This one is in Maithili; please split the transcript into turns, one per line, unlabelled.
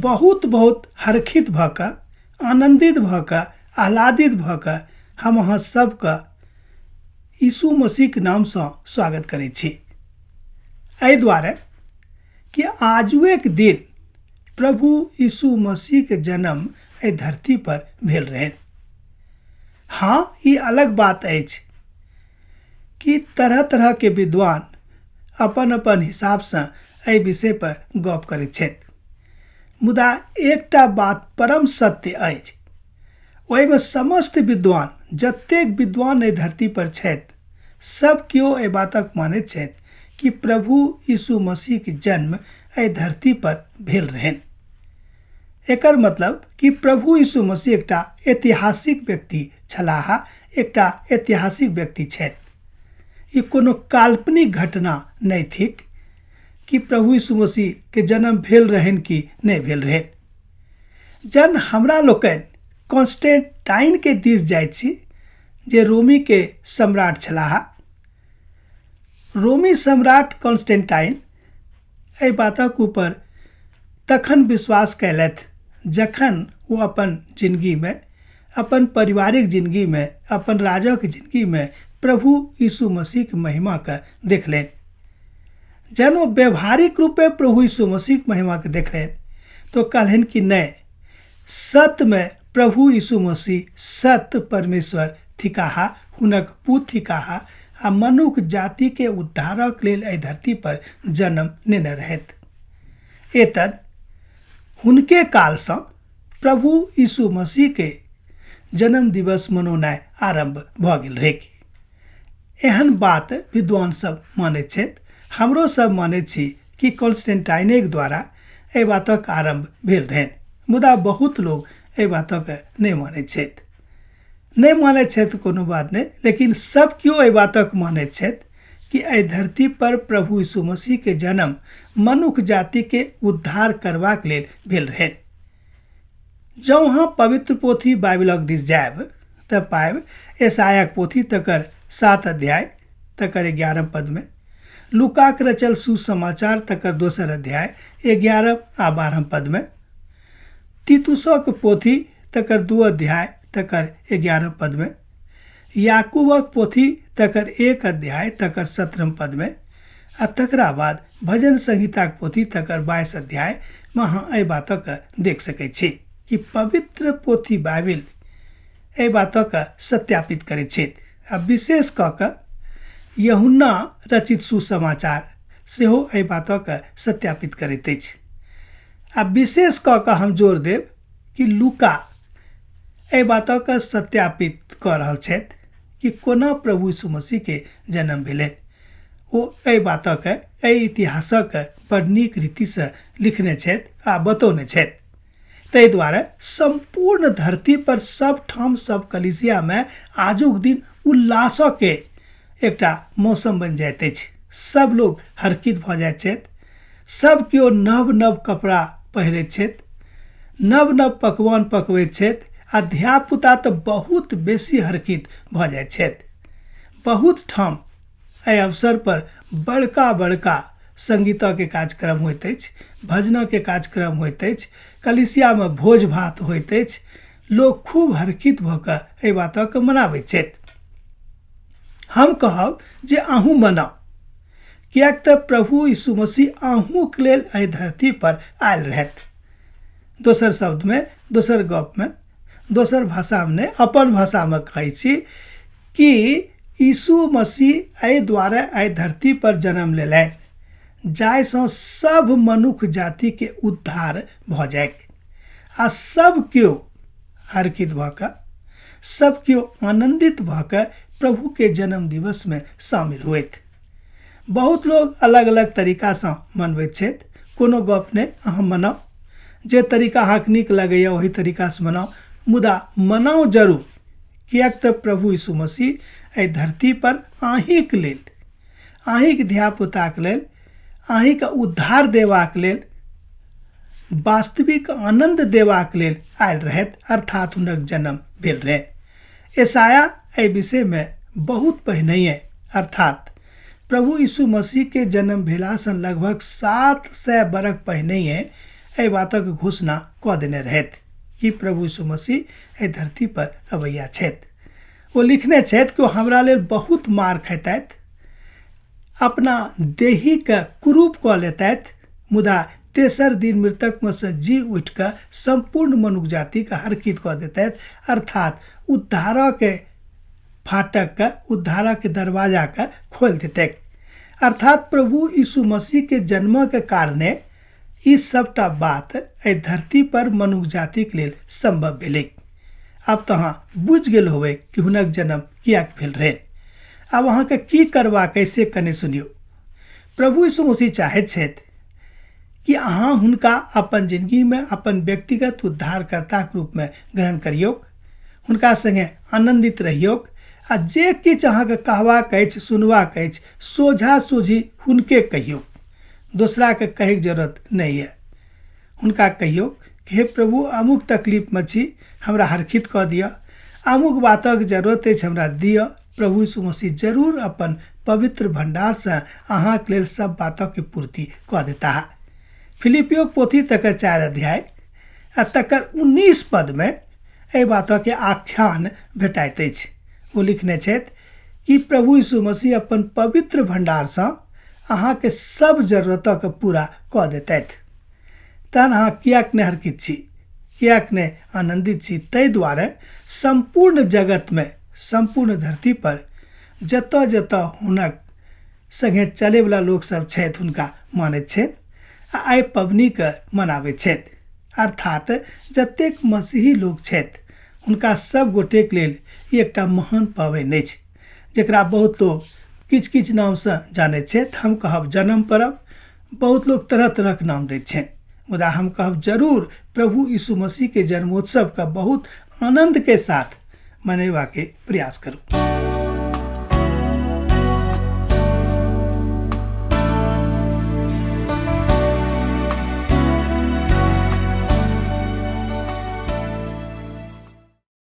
बहुत बहुत हर्षित भऽ कऽ, आनन्दित भऽ कऽ, आह्लादित भऽ कऽ हम अहाँ सबके यीशु मसीहके नामसँ स्वागत करै छी। एहि दुआरे कि आजुएक दिन प्रभु यीशु मसीहके जन्म एहि धरती पर भेल रहनि। हाँ, ई अलग बात अछि कि तरह तरह के विद्वान अपन अपन हिसाबसँ एहि विषय पर गप करैत छथि, मुदा एकटा बात परम सत्य अछि। ओहिमे समस्त विद्वान, जतेक विद्वान एहि धरती पर छथि, सब केओ एहि बातक मानैत छथि कि प्रभु यीशु मसीहके जन्म एहि धरती पर भेल रहनि। एकर मतलब कि प्रभु यीशु मसीह एकटा ऐतिहासिक व्यक्ति छलाह, एकटा ऐतिहासिक व्यक्ति छथि। ई कोनो काल्पनिक घटना नहि थिक कि प्रभु यीशु मसीह के जन्म भेल रहनि कि नहि भेल रहनि। जन हमरा लोकनि कॉन्स्टेंटाइन के दिस जाइत छी, जे रोमी के सम्राट छलाह। रोमी सम्राट कॉन्स्टेंटाइन एहि बातक ऊपर तखन विश्वास कयलथि जखन ओ अपन जिंदगीमे, अपन पारिवारिक जिंदगीमे, अपन राजक जिंदगीमे प्रभु यीशु मसीहके महिमाके देखलनि। जहन ओ व्यवहारिक रूपे प्रभु यीशु मसीहके महिमाके देखलनि तो कहलनि कि नहि, सत्यमे प्रभु यीशु मसीह सत्य परमेश्वर थिकाह, हुनक पूत थिकाह आ मनुख जातिके उद्धारक लेल एहि धरती पर जन्म नेने रहथि। एतद हुनके कालसँ प्रभु यीशु मसीहके जन्म दिवस मनौनाइ आरम्भ भऽ गेल रहै। एहन बात विद्वान सब मानैत छथि। हमरो सब मानैत छी कि कॉन्स्टेंटाइनेक द्वारा एहि बातक आरम्भ भेल रहनि, मुदा बहुत लोग एहि बातक नहि मानैत छथि। नहि मानैत छथि कोनो बात नहि, लेकिन सब केओ एहि बातक मानैत छथि कि एहि धरती पर प्रभु यीशु मसीह के जन्म मनुख जाति के उद्धार करबाक लेल भेल रहनि। जँ अहाँ पवित्र पोथी बाइबिलक दिस जायब तऽ पायब एसायाक पोथी तकर 7 अध्याय तकर 11 पदमे, लूकाक रचल सुसमाचार तकर दोसर अध्याय 11 आ 12 पदमे, तीतुसक पोथी तकर 2 अध्याय तकर 11 पदमे, याकूबक पोथी तकर 1 अध्याय तकर 17 पदमे, आ तकरा बाद भजन संहिताक पोथी तकर 22 अध्याय मे अहाँ एहि बातक देख सकै छी कि पवित्र पोथी बाइबिल एहि बातक सत्यापित करैत छथि। आ विशेष कऽ कऽ यूहन्ना रचित सुसमाचार सेहो एहि बातक सत्यापित करैत अछि। आ विशेष कऽ कऽ हम जोर देब कि लूका एहि बातक सत्यापित कऽ रहल छथि कि कोना प्रभु यीशु मसीह के जन्म भेलनि। ओ एहि बातक, एहि इतिहासक बड़ नीक रीतिसँ लिखने छथि आ बतौने छथि। ताहि दुआरे सम्पूर्ण धरती पर सब ठाम सब कलिसियामे आजुक दिन उल्लासके एकटा मौसम बनि जाइत अछि। सब लोग हर्षित भऽ जाइत छथि, सब केओ नव नव कपड़ा पहिरैत छथि, नव नव पकवान पकबैत छथि आ धियापुता तऽ बहुत बेसी हर्षित भऽ जाइत छथि। बहुत ठाम एहि अवसर पर बड़का बड़का संगीतके कार्यक्रम होइत अछि, भजनके कार्यक्रम होइत अछि, कलिसियामे भोज भात होइत अछि। लोक खूब हर्षित भऽ कऽ एहि बातके मनाबैत छथि। हम कहब जे अहूँ मनाउ, किएक तऽ प्रभु यीशु मसीह अहूँके लेल एहि धरती पर आयल रहथि। दोसर शब्दमे, दोसर गपमे, दोसर भाषामे नहि, अपन भाषामे कहै छी कि यीशु मसीह एहि दुआरे एहि धरती पर जन्म लेलनि जाहिसँ सभ मनुख जातिके उद्धार भऽ जाइक आ सब केओ हर्षित भऽ कऽ, सब केओ आनन्दित भऽ कऽ प्रभुके जन्म दिवसमे शामिल होथि। बहुत लोग अलग अलग तरीकासँ मनबैत छथि, कोनो गप नहि, अहाँ मनाउ, जे तरीका अहाँके नीक लगैए ओही तरीकासँ मनाउ, मुदा मनाउ जरूर, किएक तऽ प्रभु यीशु मसीह एहि धरती पर अहीँके लेल, अहीँके धियापुताके लेल, अहीँके उद्धार देबाक लेल, वास्तविक आनन्द देबाक लेल आयल रहथि, अर्थात हुनक जन्म भेल रहनि। एसाया एहि विषयमे बहुत पहिनहिए, अर्थात प्रभु यीशु मसीहके जन्म भेलासँ लगभग 700 बरख पहिनहिए एहि बातक घोषणा कऽ देने रहथि कि प्रभु यीशु मसीह एहि धरती पर अबैया छथि। ओ लिखने छथि कि ओ हमरा लेल बहुत मार खैतथि, अपना देहीके कुरूप कऽ लेतथि, मुदा तेसर दिन मृतकमे सँ जी उठि कऽ सम्पूर्ण मनुख जातिके हरकित कऽ देतथि, अर्थात उद्धारके फाटकके, उद्धारके दरवाजाके खोलि देतैक। अर्थात प्रभु यीशु मसीहके जन्मके कारणे ई सबटा बात एहि धरती पर मनुख जातिक लेल सम्भव भेलैक। आब तऽ अहाँ बुझि गेल होबै कि हुनक जन्म किएक भेल रहनि। आब अहाँके की करबाक अछि से कने सुनियौ। प्रभु यीशु मसीह चाहैत छथि कि अहाँ हुनका अपन जिंदगीमे अपन व्यक्तिगत उद्धारकर्ताक रूपमे ग्रहण करियौक, हुनका संगे आनन्दित रहियौक आ जे किछु अहाँके कहबाक अछि, सुनबाक अछि, सोझा सोझी हुनके कहियौक। दोसराके कहैके जरूरत नहि यऽ। हुनका कहियौ कि हे प्रभु, अमुक तकलीफमे छी, हमरा हरखित कऽ दिअ, अमुक बातक जरूरत अछि, हमरा दिअ। प्रभु यीशु मसीह जरूर अपन पवित्र भण्डारसँ अहाँके लेल सब बातक पूर्ति कऽ देताह। फिलिपियो पोथी तकर 4 अध्याय आ तकर 19 पदमे एहि बातक आख्यान भेटाइत अछि। ओ लिखने छथि कि प्रभु यीशु मसीह अपन पवित्र भण्डारसँ अहाँके सब जरूरतक पूरा कऽ देतथि। तहन अहाँ किएक नहि हरकित छी, किएक नहि आनन्दित छी? ताहि दुआरे सम्पूर्ण जगतमे, सम्पूर्ण धरती पर जतऽ जतऽ हुनक संगे चलैवला लोकसभ छथि, हुनका मानैत छथि आ एहि पबनीके मनाबैत छथि। अर्थात जतेक मसीही लोक छथि, हुनका सब गोटेक लेल ई एकटा महान पाबनि अछि, जकरा बहुत लोक किछु किछु नामसँ जानैत छथि। हम कहब जन्म पर्व, बहुत लोक तरह तरहक नाम दैत छनि, मुदा हम कहब जरूर प्रभु यीशु मसीहके जन्मोत्सवके बहुत आनन्दके साथ मनेबाके प्रयास करू।